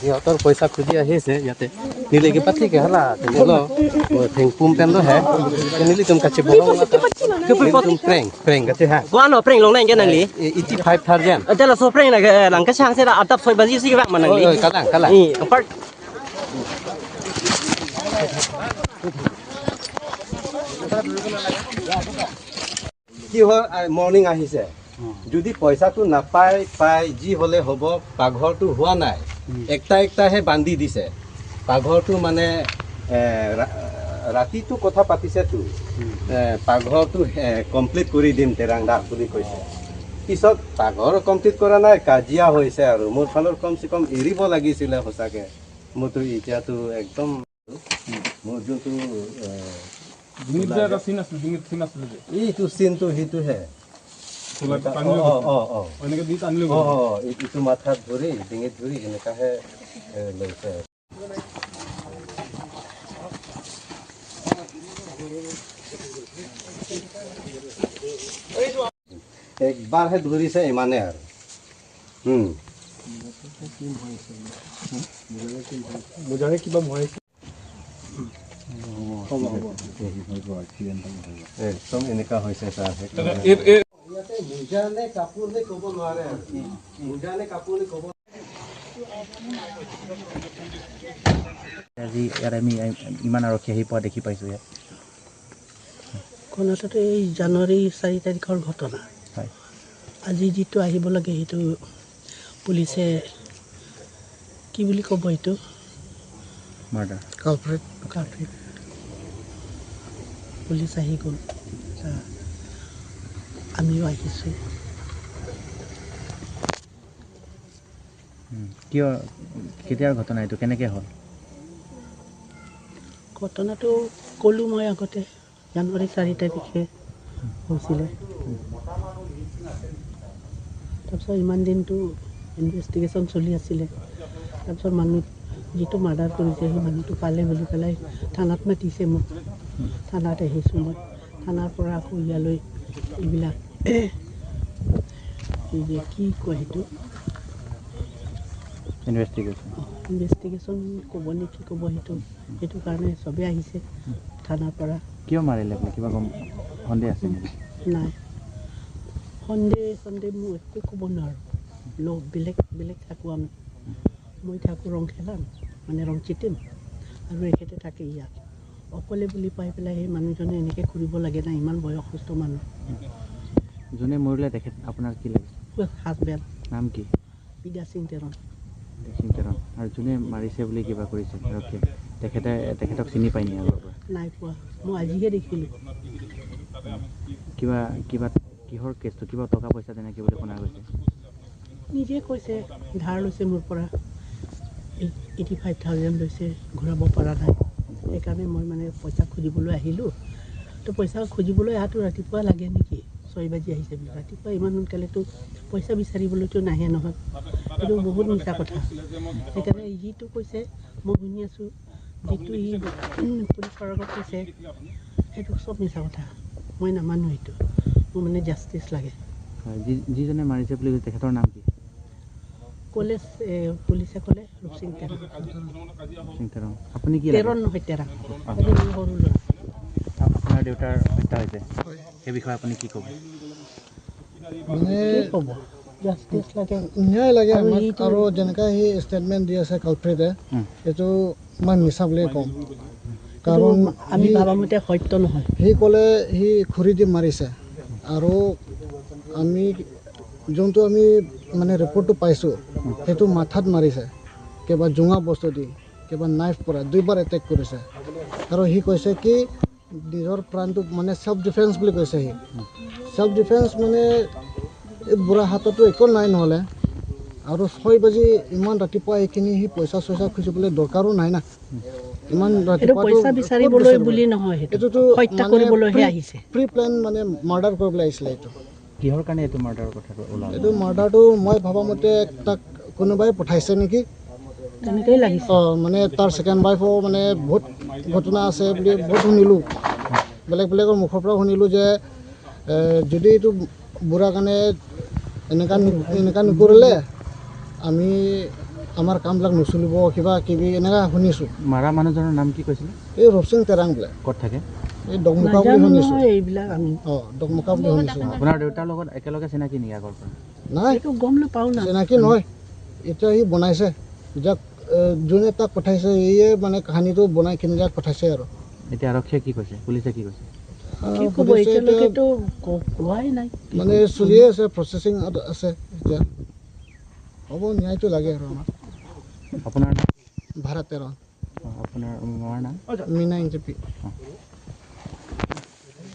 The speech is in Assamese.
সিহঁতৰ পইচা খুজি আহিছে ইয়াতে কি হয় মৰ্ণিং আহিছে যদি পইচাটো নাপায় পাই যি হ'লে হ'ব পাকঘৰটো হোৱা নাই একটা একটাহে বান্ধি দিছে পাকঘৰটো মানে ৰাতিটো কথা পাতিছেতো পাকঘৰটো কমপ্লিট কৰি দিম তেৰাংদা বুলি কৈছে পিছত পাকঘৰ কমপ্লিট কৰা নাই কাজিয়া হৈছে আৰু মোৰ ফালৰ কমচে কম এৰিব লাগিছিলে সঁচাকৈ মোৰতো এতিয়াতো একদম মোৰ যোনটো এইটো চিনটো সেইটোহে এইটো মাথাত ধৰি ডিঙিত ধৰি এনেকুৱাহে লৈছে। একবাৰহে ধৰিছে ইমানে আৰু একদম এনেকুৱা হৈছে ছাৰ। ইয়াতে মোজা নে কাপোৰ নে ক'ব নোৱাৰে আৰু মোজা নে কাপোৰ নে ক'ব। আজি ইয়াত আমি ইমান আৰক্ষী আহি পোৱা দেখি পাইছোঁ। ইয়াত ঘটনাটো এই জানুৱাৰী 4 তাৰিখৰ ঘটনা। হয়, আজি যিটো আহিব লাগে সেইটো পুলিচে কি বুলি ক'ব, এইটো মাৰ্ডাৰ কালপ্ৰিট পুলিচ আহি গ'ল, আমিও আহিছোঁ। কিয় কেতিয়াৰ ঘটনা এইটো, কেনেকৈ হ'ল ঘটনাটো? ক'লোঁ মই আগতে, জানুৱাৰী 4 তাৰিখে হৈছিলে। তাৰপিছত ইমান দিনটো ইনভেষ্টিগেশ্যন চলি আছিলে। তাৰপিছত মানুহ যিটো মাৰ্ডাৰ কৰিছে সেই মানুহটো পালে বুলি পেলাই থানাত মাতিছে মোক। থানাত আহিছোঁ মই। থানাৰ পৰা আকৌ ইয়ালৈ এইবিলাক এই যে কি কয় সেইটো ইনভেষ্টিগেশ্যন ক'ব নে কি ক'ব সেইটো, সেইটো কাৰণে চবেই আহিছে থানাৰ পৰা। কিয় মাৰিলে আপুনি, কিবা গম সন্দেহ আছে নেকি? নাই, সন্দেহ মই একো ক'ব নোৱাৰোঁ। লগ বেলেগ বেলেগ থাকোঁ আমি। মই থাকোঁ ৰংখেলাত, মানে ৰংচিটিম, আৰু এখেতে থাকে ইয়াত অকলে বুলি পাই পেলাই সেই মানুহজনে এনেকৈ কৰিব লাগে না, ইমান বয়সস্থ মানুহ। যোনে মৰিলে তেখেত আপোনাৰ কি লাগে? হাজবেণ্ড। নাম কি? বিদ্যা সিং তেৰণ। সিং তেৰণ। আৰু যোনে মাৰিছে বুলি কিবা কৰিছে আৰক্ষীয়ে, তেখেতক চিনি পায় নি আগৰ পৰা? নাই পোৱা, মই আজিহে দেখিলোঁ। কিবা কিবা কিহৰ কেছটো, কিবা টকা পইচা তেনেকৈ বুলি শুনা গৈছে? নিজে কৈছে ধাৰ লৈছে মোৰ পৰা, 85,000 লৈছে, ঘূৰাব পৰা নাই, সেইকাৰণে মই মানে পইচা খুজিবলৈ আহিলোঁ। তো পইচা খুজিবলৈ অহাটো ৰাতিপুৱা লাগে নেকি? 6 বাজি আহিছে বুলি ৰাতিপুৱা ইমান সোনকালেতো পইচা বিচাৰিবলৈতো নাহে নহয়, সেইটো বহুত মিছা কথা। সেইকাৰণে যিটো কৈছে মই শুনি আছোঁ, যিটো সি পুলিচৰ আগত কৈছে সেইটো চব মিছা কথা, মই নামানো সেইটো। মোৰ মানে জাষ্টিছ লাগে। যিজনে মাৰিছে বুলি কৈছে তেখেতৰ নাম কি? ক'লে পুলিচে ক'লে ৰূপসিং তেৰণ। সিং তেৰণ। আপুনি কি? তেৰণ নহয়, তেৰা, সৰু ল'ৰা। আপোনাৰ দেউতাৰ হত্যা হৈছে, সেই বিষয়ে আপুনি কি ক'ব? মানে ক'ব জাষ্টিছ লাগে, ন্যায় লাগে আমাক। আৰু যেনেকৈ সি ষ্টেটমেণ্ট দি আছে কালপ্ৰিটে, এইটো মই মিছা বুলিয়ে ক'ম। কাৰণ আমি ভাবামতে সত্য নহয়। সি ক'লে সি খুৰী দি মাৰিছে, আৰু আমি যোনটো আমি মানে ৰিপৰ্টটো পাইছোঁ সেইটো মাথাত মাৰিছে, কিবা জোঙা বস্তু দি, কিবা নাইফ পৰা দুইবাৰ এটেক কৰিছে। আৰু সি কৈছে কি নিজৰ প্ৰাণটো মানে চেল্ফ ডিফেন্স বুলি কৈছে। সি চেল্ফ ডিফেন্স মানে এই বুঢ়া হাততো একো নাই নহ'লে। আৰু 6 বাজি ইমান ৰাতিপুৱা এইখিনি সি পইচা চইচা খুজিবলৈ দৰকাৰো নাই না, ইমান ৰাতিপুৱা পইচা বিচাৰিবলৈ বুলি নহয়, এইটোতো হত্যা কৰিবলৈহে আহিছে। প্ৰি প্লেন মানে মাৰ্ডাৰ কৰিবলৈ আহিছিলে। এইটো কিহৰ কাৰণে এইটো মাৰ্ডাৰৰ কথাটো ওলাল? এইটো মাৰ্ডাৰটো মই ভবা মতে তাক কোনোবাই পঠাইছে নেকি, তেনেকেই লাগিছে। অঁ, মানে তাৰ ছেকেণ্ড ৱাইফো মানে বহুত ঘটনা আছে বুলি বহুত শুনিলোঁ, বেলেগ বেলেগৰ মুখৰ পৰা শুনিলোঁ যে যদি এইটো বুঢ়া কাৰণে এনেকুৱা এনেকুৱা নকৰিলে আমি আমাৰ কামবিলাক নচলিব, কিবা কিবি এনেকুৱা শুনিছোঁ। মাৰা মানুহজনৰ নাম কি কৈছিলে? এই ৰূপসিং তেৰাং বোলে। ক'ত থাকে? এই দকমুখা বুলি নাজানো শুনিছোঁ। নহয় এইবিলাক আমি। অঁ, দকমুখা বুলি শুনিছোঁ। আপোনাৰ দেউতাৰ লগত একেলগে চিনাকি নেকি আগৰ পৰা? নাই, একো গম নাপাওঁ না। চিনাকি নহয়। এতিয়া সি বনাইছে, যাক যোনে তাক পঠাইছে, সিয়ে মানে কাহিনীটো বনাই কিনে যাক পঠাইছে আৰু। এতিয়া আৰক্ষীয়ে কি কৈছে, পুলিচে কি কৈছে? কি ক'ব, পুলিচে এতিয়া এতিয়ালৈকেতো কোৱাই নাই। মানে চলিয়ে আছে, প্ৰচেছিং আছে এতিয়া। হ'ব, ন্যায়টো লাগে আৰু আমাক। আপোনাৰ নাম? ভাৰত তেৰণ। আপোনাৰ মাৰ নাম? মীনা ইঞ্চেপি। অঁ।